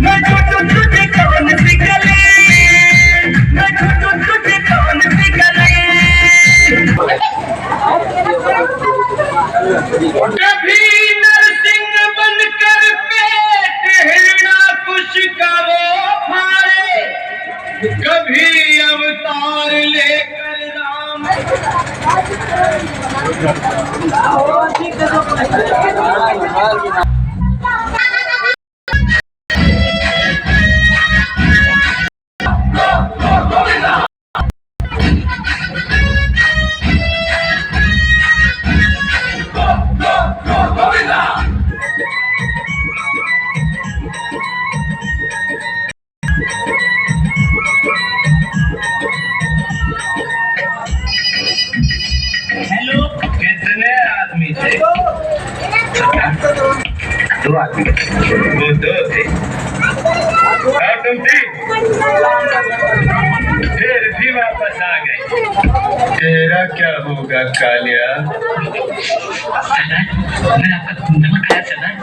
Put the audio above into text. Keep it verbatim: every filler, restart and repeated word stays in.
मैं छोटू तुझे कौन सी गली, मैं छोटू तुझे कौन सी गली। कभी नरसिंह बनकर पेट हिरणा कुश का वो फाड़े, कभी अवतार लेकर राम। हेलो, कितने आदमी थे? दो आदमी। वो दो थे। और तुम थी? फिर भी वापस आ गए। तेरा क्या होगा, कालिया? सरदार, मैं आपका नमक आया, सरदार।